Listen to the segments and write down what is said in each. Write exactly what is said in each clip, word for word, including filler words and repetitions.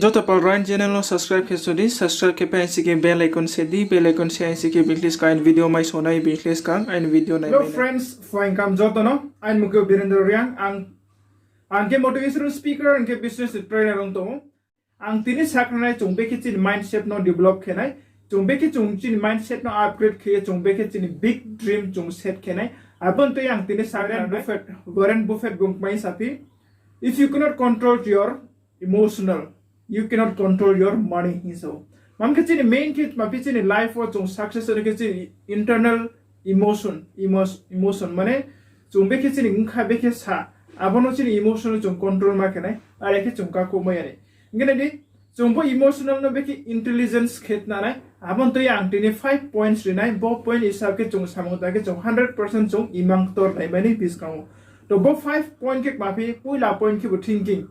Joto pal Ryan channel no subscribe khe sodi, subscribe khe pai aing si khe bell icon se di, bell icon se aing si khe bini khe skang aini video mai sonai, bini khe skang aini video nai. Hello friends, phuaing kam joto no, aini mung khe Birendra Reang, ang, ang khe motivational speaker, ang khe business trainer ong tong ou. Ang tini sakhnanai chung bekhe chini mindset no develop khe nai, chung bekhe chung chini mindset no upgrade khe ye chung bekhe chini big dream chung set khe nai. Abo ni tui ang tini sakhnanai Warren Buffett, Warren Buffett bung kmai saphi, "If you cannot control your emotional, you cannot control your money," hing sa ou. Mam khe chini main khe maphi chini life wo chung success ri khe chini internal emotion, emos-, emotion mane chung bekhe chini bkha bekhe sa, abo no chini emotion no chung control ma khe nai, are khe chung kakhouh mai ya ni. Hing khe nai di, chung bo emotional no bekhe intelligence khe tna nai, abo ni tui ang tini five points ri nai, bo point hisab khe chung samung tang khe chung hundred percent chung imang ktor nai mai ni buskang ou. To bo five point khe maphi, poila point khe bo thinking.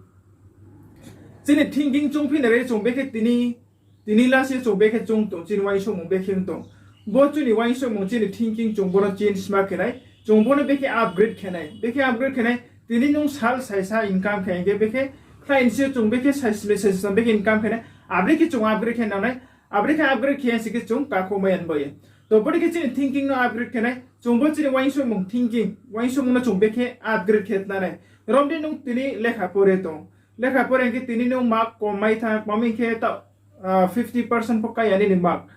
Chini thinking chung phi nai ri chung bekhe tini, tini lasi chung bekhe chung tong, chini uaingsouhmung bekhe tong. Bo chini uaingsouhmung chini thinking chung bo no change ma khe nai, chung bo no bekhe upgrade khe nai, bekhe upgrade khe nai, tini nung sal saisa income khe hing khe bekhe khlai ni se chung bekhe saisni saisa bekhe income khe nai, abo dei khe chung upgrade khe nang nai, abo dei khe upgrade khe ya si khe chung kakhouh mai ya ni bo ye. To bo dei khe chini thinking no upgrade khe nai, chung bo chini uaingsouhmung thinking, uaingsouhmung no chung bekhe upgrade khe tna nai. Rom di nung tini lekha pore tong, lekha pore hing khe tini nung mark kom mai thanng, kmami khe ta, ah, fifty percent pho kai ya nini mark.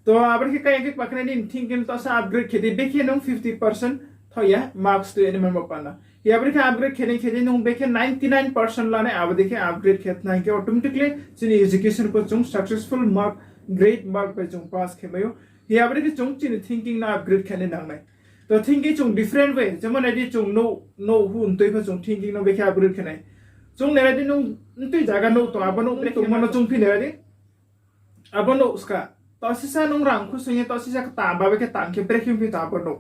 To abo dei khe kai ya khe kma khe nai nini thinking to sa upgrade khe di, bekhe nung fifty percent thoi ya marks tui ya ni man bo panda. Hi abo dei khe upgrade khe ni khe di nung bekhe ninety nine percent lanai, abo dei khe upgrade khe tna hing khe automatically chini education pho chung successful mark, great mark bai chung pass khe mai ou. Hi abo dei khe chung chini thinking no upgrade khe ni nang nai. To thinking chung different way, jemon nai di chung nouh, nouh hu mtui pho chung thinking no bekhe upgrade khe nai. Chung nai di nung mtui zaga nouh tong, abo nouh tongmo no chung phi nai di. Abo nouh ska. To sisa nung rang khusoing ye to sisa kta ba bekhe tang khe brekhe phi tong abo nouh.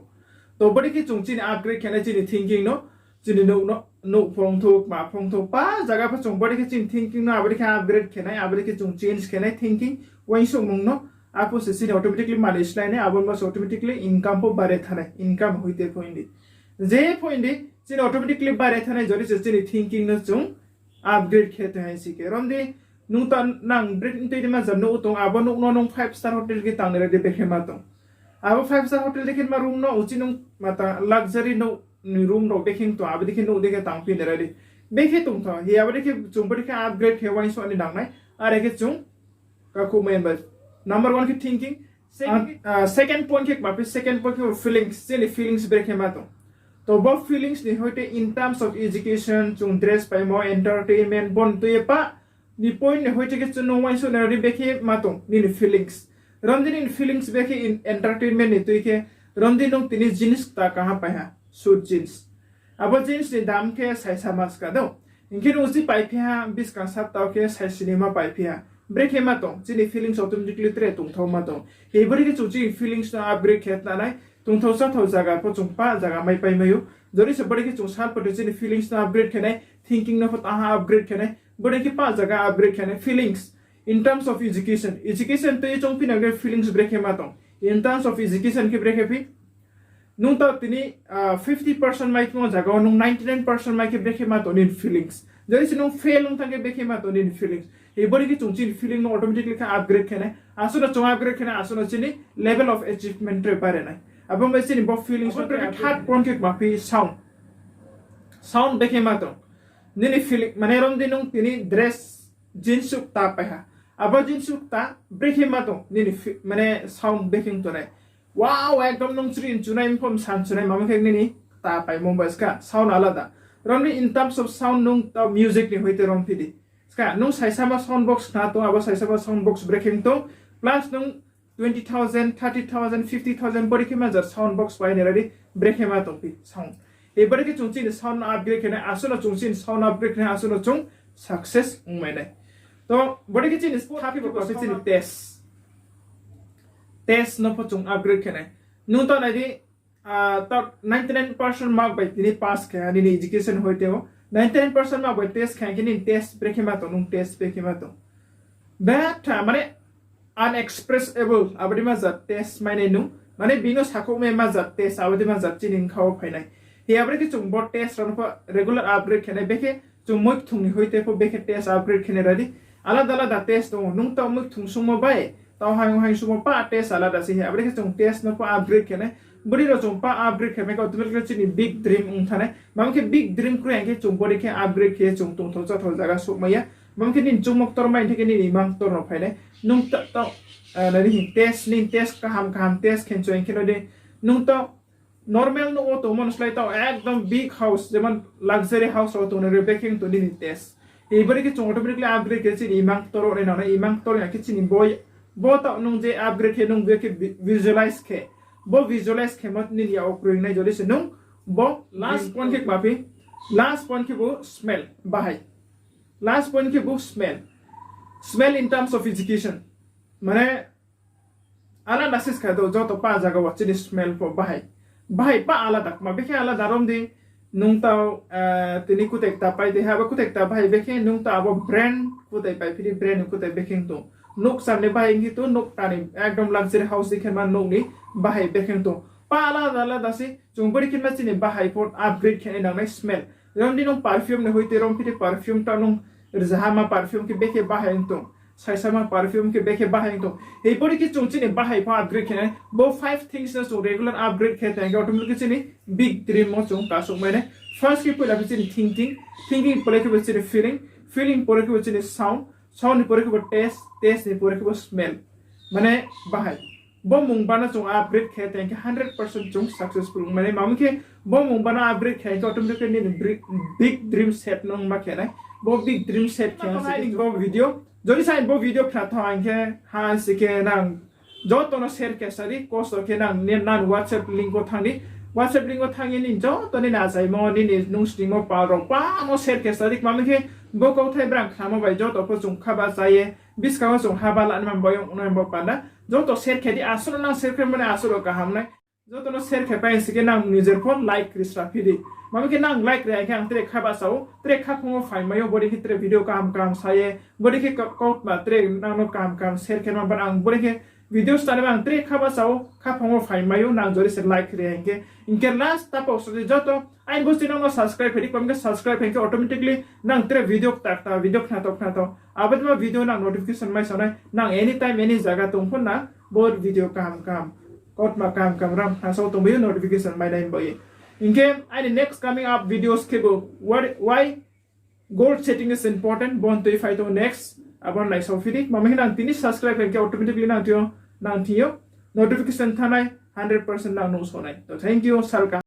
To bo dei khe chung chini upgrade khe nai chini thinking no, chini nouh no, nouh phongthou, kma phongthou, pa zaga pho chung bo dei khe chini thinking no, abo dei khe upgrade khe nai, abo dei khe chung change khe nai thinking, uaingsouhmung no, apho se chini automatically manage nai nai, abo ma se automatically income pho bare thanai, income hoite pho indi. Je pho indi, chini automatically bare thanai, jori se chini thinking no chung upgrade khe tong hai si khe. Rom di, nung ta nang break tui di ma jab nouh tong, abo nouh no nung five star hotel khe tang nai di bekhe ma tong. Abo five star hotel dei khe ma room no, uchi nung ma ta luxury nouh ni room rao bekhe tong, abo dei khe nouh dei khe tang phi nai di. Bekhe tong tho, hi abo dei khe chung bo dei khe upgrade khe uaingsouh ni nang nai, are khe chung kakhouh mai ya ni bo. Number one khe thinking, second, ah, second point khe kma phi, second point khe feelings, chini feelings bekhe ma tong. To bo feelings ni hoite in terms of education, chung dress paimo, entertainment, bo ni tui ye pa, ni point ni hoite khe chung no uaingsouh nai di bekhe ma tong, nini feelings. Rom di nini feelings bekhe in entertainment ni tui khe, rom di nung tini jeans kta kaham pai ha, suit jeans. Abo jeans ni dam khe saisa ma ska do. Hing khe nung uchi paiphi ha, buskang saptao khe saisini ma paiphi ha. Brekhe ma tong, chini feelings automatically tre tongthao ma tong. Hi bo dei khe chung chini feelings no upgrade khe tna nai, tongthao chathao zaga pho chung pa zaga mai pai mai ou. Jori se bo dei khe chung sal photo chini feelings no upgrade khe nai, thinking no pho taha upgrade khe nai, bo dei khe pa zaga upgrade khe nai, feelings. In terms of education, education tui chung phi nai khe feelings brekhe ma tong. In terms of education khe brekhe phi, nung ta tini, ah, fifty percent mai tongmo zaga wo nung ninety nine percent mai khe brekhe ma tong nini feelings. Jori se nung fail ong thanng khe brekhe ma tong nini feelings. Hi bo dei khe chung chini feeling no automatically khe upgrade khe nai. Asuh no chung upgrade khe nai, asuh no chini level of achievement tre bare nai. Abo bai chini bo feelings no third point khe kma phi sound. Sound brekhe ma tong. Nini feeling, mane rom di nung tini dress jeans suit kta pai ha. Abo jeans suit kta brekhe ma tong, nini mane sound brekhe ong tongnai. Wow, ekdom nung chri nchunai, mphom san chunai, mamo khe nini kta paimo bai ska, sound alada. Rom di in terms of sound nung ta music ni hoite rom phi di. Ska, nung saisa ma sound box khna tong, abo saisa ma sound box brekhe tong, plus nung twenty thousand, thirty thousand, fifty thousand bori khe ma jar sound box pai nai di, brekhe ma tong phi sound. Hi bori khe chung chini sound no upgrade khe nai, asuh no chung chini sound upgrade khe nai, asuh no chung success ong mai nai. To bori khe chini third khe bo se chini taste. Taste no pho chung upgrade khe nai. Nung ta nai di, ah, ta ninety nine percent mark bai tini pass khe ha nini education hoite o. Ninety nine percent mark bai test khe ha khe nini taste brekhe ma tong, nung taste brekhe ma tong. Betha, mane, unexpressable, abo dei ma jat taste mai nai nung. Mane, bini sakhouh mai ma jat taste, abo dei ma jat chini bkha wo phai nai. Hi abo dei khe chung bo test rao no pho regular upgrade khe nai, bekhe chung moi kthung ni hoite pho bekhe test upgrade khe nai ra di. Alada alada test tong ou, nung taoh moi kthung sungmo bai, taoh haing haing sungmo pa test alada se hi. Abo dei khe chung test no pho upgrade khe nai. Bodei rao chung pa upgrade khe mai khe automatically chini big dream ong thanng nai. Mamo khe big dream kroi hing khe chung bodei khe upgrade khe chung tongthou chathou zaga souhmai ya. Mamo khe nini chungmo ktor mai hing khe nini imang ktor no phai nai. Nung taoh, taoh, nini test, nini test kaham kaham test khe chung hing khe no di. Nung taoh normal nouh wo tongmo no slái taoh ekdom big house, jemon luxury house rao tongnai rao bekhe tong nini test. Hi bodei khe chung automatically upgrade khe chini imang ktor nai nang nai, imang ktor ya khe chini bo, bo taoh nung je upgrade khe nung bekhe vi-, visualize khe. Bo visualize khemo nini yak wo kroi nai jodi se nung bo last point khe kma phi, last point khe bo smell bahai. Last point khe bo smell. Smell in terms of education. Mane, alada sis kha do, joto pa zaga wo chini smell pho bahai. Bahai pa alada, kma bekhe alada rom di, nung taoh, tini kutai kta pai tei ha, abo kutai kta bahai bekhe, nung taoh abo brand kutai pai phiri, brand kutai bekhe tong. Nouh kcham ni bahai hing khe tong, nouh kta ni ekdom luxury house di khe ma nouh ni bahai bekhe tong. Pa alada alada se, chung bodei khe ma chini bahai pho upgrade khe nai nang nai smell. Rom di nung perfume ni hoite rom phiri perfume taoh nung rzahama perfume khe bekhe bahai tong. Saisama perfume khe bekhe bahai tong. Hi bodei khe chung chini bahai pho upgrade khe nai. Bo five things no chung regular upgrade khe tong khe automatically chini big dream wo chung kasouhmai nai. First khe poila khe chini thinking, thinking pore khe bo chini feeling, feeling pore khe bo chini sound, sound ni pore khe bo taste, taste ni pore khe bo smell. Mane bahai. Bo mung bano chung upgrade khe tong khe hundred percent chung successful ong mani. Mamo khe bo mung bano upgrade khe khe automatically nini bri-, big dream set no ong ma khe nai. Bo big dream set khe nai bo video. Jodi sa bo video khna thanng hing khe ha si khe nang joto no share khe sa di, kosto khe nang ni nang WhatsApp link wo thanng di. WhatsApp link wo thanng ye nini joto nini achaimo, nini nung sningmo pal rao pano share khe sa di. Mamo khe bo kauthai brang khnamo bai joto pho chung kha bahcha ye, buskang wo chung haba lanaima bai ong nai bo panda. Joto share khe di, asuh no nang share khe mani asuh rao kaham nai. Joto no share khe pai si khe nang nijer pho like ri sra phi di. Mamo khe nang like ri hing khe ang tre kha bahcha ou, tre khaphang wo phaimai ou, bodei khe tre video kaham kaham sa ye, bodei khe ka-, kautma tre nang no kaham kaham share khe ma ba ang bodei khe video start ma ang tre kha bahcha ou, khaphang wo phaimai ou, nang jodi se like ri hing khe. Hing khe last tapo sodi joto, aini bo channel no subscribe khe di, mamo khe subscribe hing khe automatically nang tre video kta kta, video khnathao khnathao. Abo dei ma video nang notification mai sa nai, nang anytime any zaga tong pho nang bo video kaham kaham, kautma kaham kaham ram khna sao tong bai ou notification mai nai bai ye. Hing khe aini next coming up videos khe bo what, why goal setting is important, bo tui phai tong next, abo nai sao phi di. Mamo khe nang tini subscribe hing khe automatically nang tui yo, nang thing yo notification thanng nai, hundred percent nang nuh sao nai. To thank you, salka.